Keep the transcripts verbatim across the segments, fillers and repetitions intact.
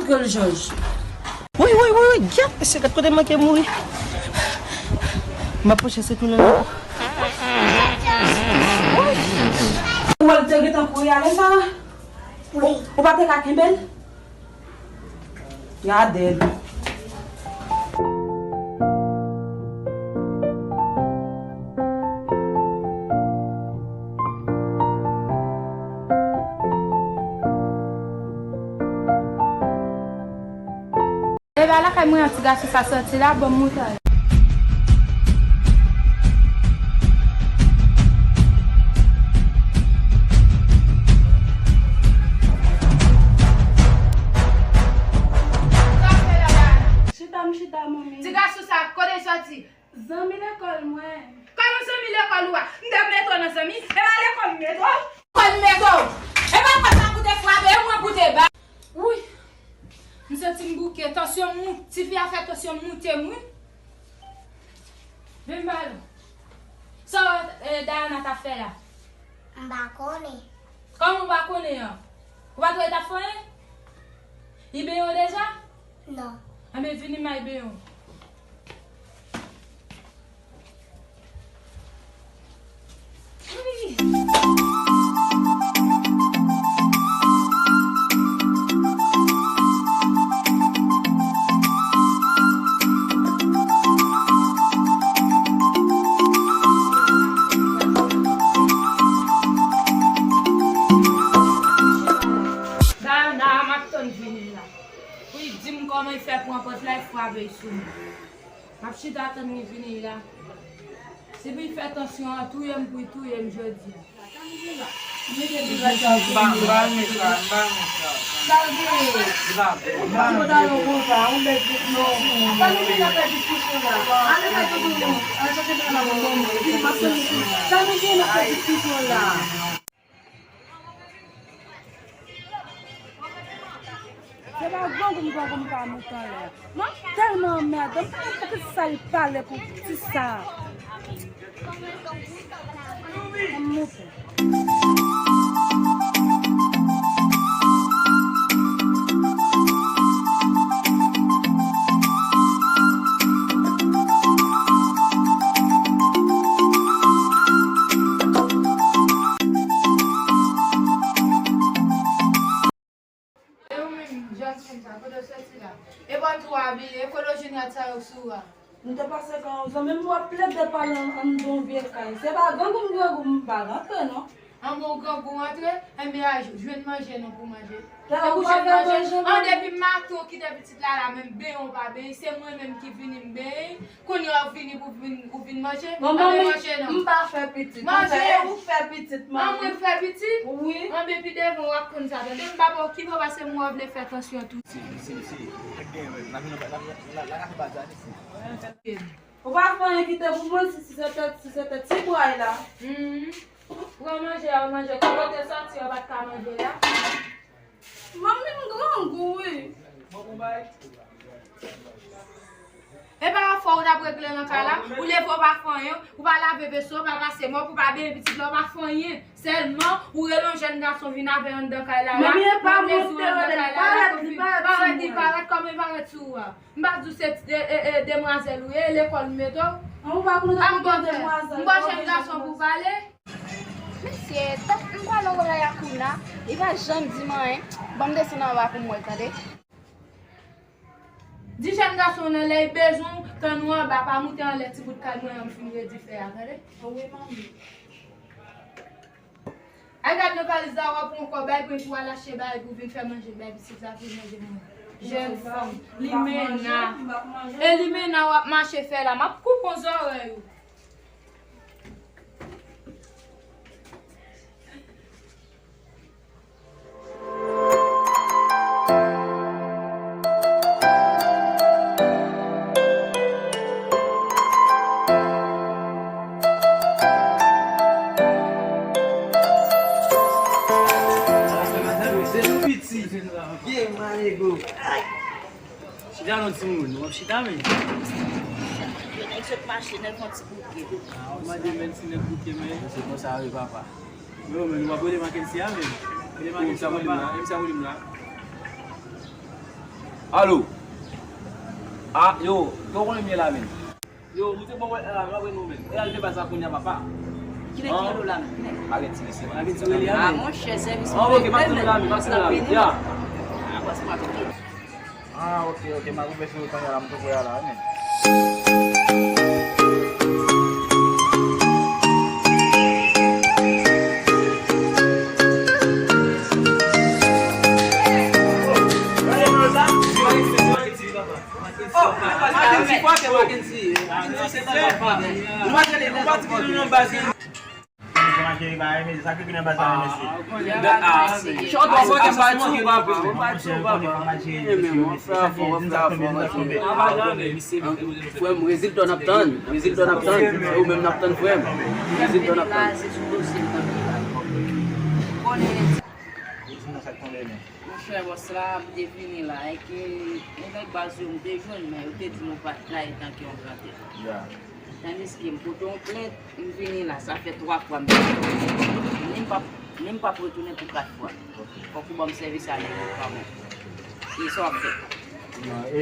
Gòl Jòj. Woy, woy, woy, woy, dyab, mesye, gad kote m manke mouri. M ap pwoche se tounen nan. Ou wè l te gentan kouri ale sa? Ou, ou pa te ka kenbe l? Gade l. E ba lakay mwen an ti gason sa soti la, ban m montre l. Chita, m chita, manmi. Ti gason sa, kote l soti? Zanmi lekòl mwen. Kòman zanmi lekòl ou a? M te mete w nan zanmi? E pa lekòl m mete w? Lekòl m mete w? E pa fwa sa pou te frape, e mwen pou te ba. Wouy! M santi m bouke. Tansyon m moute. Tifi a fè tansyon m moute m, wi. Vin m ba l. Sa w, eh, Dayana t ap fè la? M pa konnen. Kòman w pa konnen an? Ou pa t wè l t ap fè anyen? Li benyen w deja? Non. Anben, vini m al benyen w. Dayana, m ap tann vini la. Pou li di m kòman li fè pran pòt la, li frape sou mwen. M ap chita tann li vini la. Si pou li fè tansyon an touye m, pou li touye m jodi a. M pa, m pa renmen sa, m pa renmen sa. Sa l gen? M pa, m pa renmen sa. Sa nou gen nan fè diskisyon la? Ale fè tout moun. Ale fè tout moun. Sa nou gen nan fè diskisyon la? Se pa grangou m grangou m pa moute anlè. Mwen tèlman anmède, m pa konn ki sa l pale pou ti sa. Ann moute. E ou menm, jèn fanm sa, kote w soti la? E bò tou w abiye, kote w jwenn rad sa yo sou ou a? M te pase kan zanmi m, w ap plede pale an, anndan yon vye kay. Se pa grangou m grangou m pa rantre non. An bon grangou w antre, enben al jwenn manje non pou manje. Depi w jwenn manje, an depi maten w kite pitit la la, menm benyen w pa benyen, se mwen menm ki vini m benyen. Kounye a ou vini pou vin, ou vin manje. Bon, anben manmi, manje non. M pa fè pitit. Manje. Ou fè pitit, manmi. An mwen k fè pitit? Wi. Anben pi devan w ap konn sa, tande. M pa ba w ki bò pase mwen w vle fè tansyon tou. Si, si, si. Ou pa fè anyen kite pou mwen, si, si se te, si se te ti bway la. Hmm. Pran manje a, manje. Ki kote soti, ou pa t ka manje la? Manmi m grangou, wi. E pa yon fwa ou t ap regle nan kay la, ou leve ou pa fè anyen, ou pa lave veso, ou pa pase mòp, ou pa benyen pitit la, ou pa fè anyen. Sèlman, ou rele yon jèn gason vin avè anndan kay la la. Manmi, e pa mwen ki te rele l, parèt li, parèt sou mwen. Parèt li, parèt kòman parèt sou ou a? M pa di w se, e, e, e, demwazèl ou ye, lekòl m mete w. An, ou pa konn ou te konn demwazèl. M pa jèn gason pou pale. Mesye, tank m pral anvoye a Kouna, li pa janm di m anyen. Ban m desann anba pou m wè l, tande. Di jèn gason w nan lè l bezwen w, tann ou anba, pa moute anlè ti bout kay mwen an m fin redi fè a, tande. Wi, manmi. Al gad nan valiz la, w ap pran kòb, bay pwen pou w al achte bagay pou w vin fè manje, bay pitit la pou l manje mwen. Jèn fanm, limena. E limena w ap mache fè la, m ap koupe w zòrèy ou. Vye manego. Chita non timoun, w ap chita men. Yo nèg sot mache, nèg fè yon ti bouke. Ah, w ap mande men ti nèg bouke men. Se konsa wi papa. Yo men, w ap rele Mackenzie a men. Rele Mackenzie a men. Sa volim la, sa volim la. Alo. Ah, yo, yo konnen m ye la menm. Yo, moute bon wè la, m ap wè nou menm. E al de baz la kounye a, papa. Kilè ki rele w la menm? Kilè? Pa gen ti mesye. Pa gen ti rele a menm. Ah, monchè, sèvis mwen. Ah, ok, pa gen ti rele a menm, pa gen ti rele a menm. Ya. Ah, paske m ap Ah, ok, ok, m a rive sou kounye a la, m tou prè a la, wi. Oh, Mackenzie, Mackenzie, se pa papa. Nou pa tande, nou pa tande non, Mackenzie. Sa ki gen nan baz la, mesye. Frè m, rezilta w n ap tann, rezilta w n ap tann. Se ou menm n ap tann, frè m. Rezilta w n ap tann. Monchè, bòs la, m te vini la, e ke e nèg baz yo m te jwenn, men yo te di m ou pa t la etan ke yon gran tèt. Tandiske m pote yon plent, m vini la, sa fè twa fwa m vini. Ni m p ap, ni m p ap retounen pou kat fwa. Fòk ou ban m sèvis a nèg yo kanmenm. E sa w ap fè? Non, e,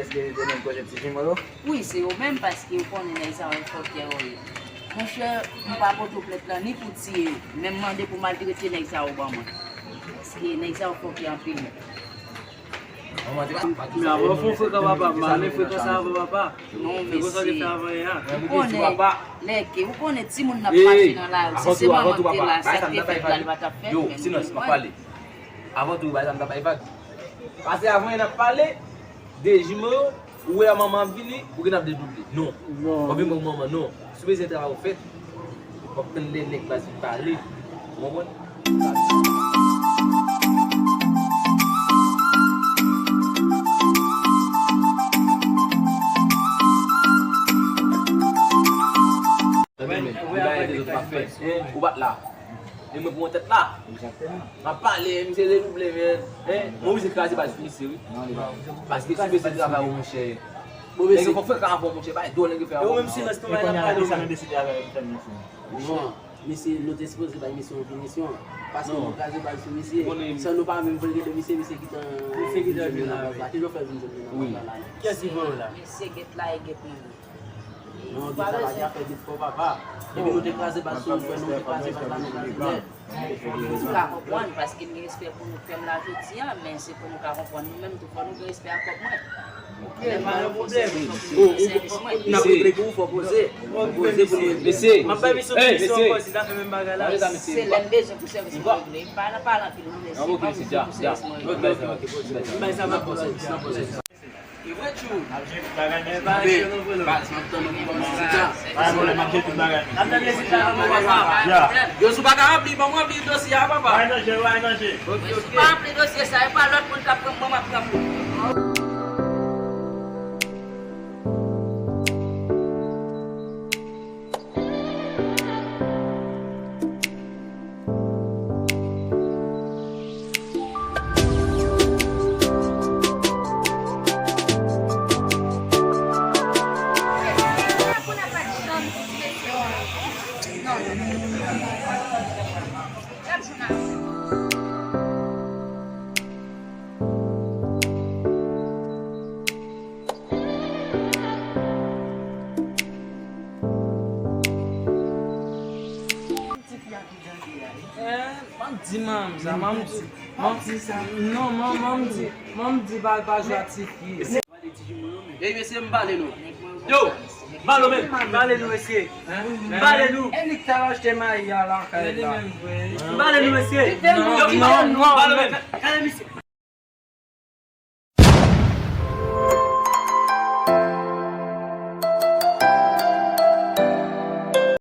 èske se menm pwojè ti jimo yo? Wi, se yo menm, paske ou konnen nèg sa yo fòkè yo ye. Monchè, m pa pote w plent lan ni pou tiye, men m mande pou maltrete nèg sa yo ban mwen. Paske nèg sa yo fòkè anpil. Men avan w fè yon frekan, papa, m pa renmen frekan sa avan, papa. Non, mesye. Ou konnen, lè ke, ou konnen timoun n ap mache nan lari, si se manman ki te la, sa k te fèt la, li pa t ap fèt, men nou konprann. Avan tou, bay sa m ta bay vag. Pase avan, n ap pale de jimo yo, ou wè manman ap vini, ou gen ap dedouble. Non. W ap vin manman, non. Si w bezwen travay ou fèt, w ap tann lè nèg baz vin pale. Ou konprann? Tande men, ou pa t la. E mwen pou mwen tèt la. M ap pale, misye redouble, men. Mwen oblije kraze baz sou misye, wi. Paske si misye travay, monchè. Nèg yo fè avan, monchè, bay dwòl nèg yo fè avan. Bon, misye, nou te sipoze bay misye yon pinisyon. Paske nou kraze baz sou misye. San nou pa menm vle rele misye, misye gentan vin nan baz la. Ki jan w fè vin jwenn li nan baz la la? Kiyès ki voye w la? Mesye, get la e get nou. Non, gen sa pa gen afè gen fò papa. Epi nou te kraze baz sou ou, frè, nou te kraze baz la, nou kraze nèt. Ou ka konprann, paske m gen respè pou nou, frè m la jodi a, men se pou nou ka konprann nou menm tou, fò nou gen respè a kòb mwen. Lè m pa nan pwoblèm. N ap regle pou ou, fò poze. Fò poze pou nou regle. M ap bay misye yon pinisyon ankò, si n ta fè menm bagay la. Se lè m bezwen pou sèvis mwen regle. M pa nan pale anpil, non, mesye, m pa bezwen pou sèvis mwen regle. M bay sa, m ap poze, m ap poze. E vre tjou. Ap jwe tout bagay, mesye. Baz, m ap tann ou pou ban m rezilta. Pa gen pwoblèm, m ap jwe tout bagay, mesye. N ap tann rezilta nan moman sa. Yo, si w pa ka ranpli, ban m ranpli dosye a, papa. Pa gen danje, pa gen danje. Ok, ok. Si w pa ranpli dosye sa, e pa lòt moun k ap pran, mwen m ap pran pou ou. Eh, m ap di manman sa, manman di, manman, non, manman, manman di, manman di pa, pa jwe ak tifi. Ey, mesye, m pale nou. Yo, m pale nou, men. M pale nou, mesye. M pale nou. E li k t al achte mayi a lakay la. M pale nou, mesye. Yo, m pale nou, men. Gade, mesye.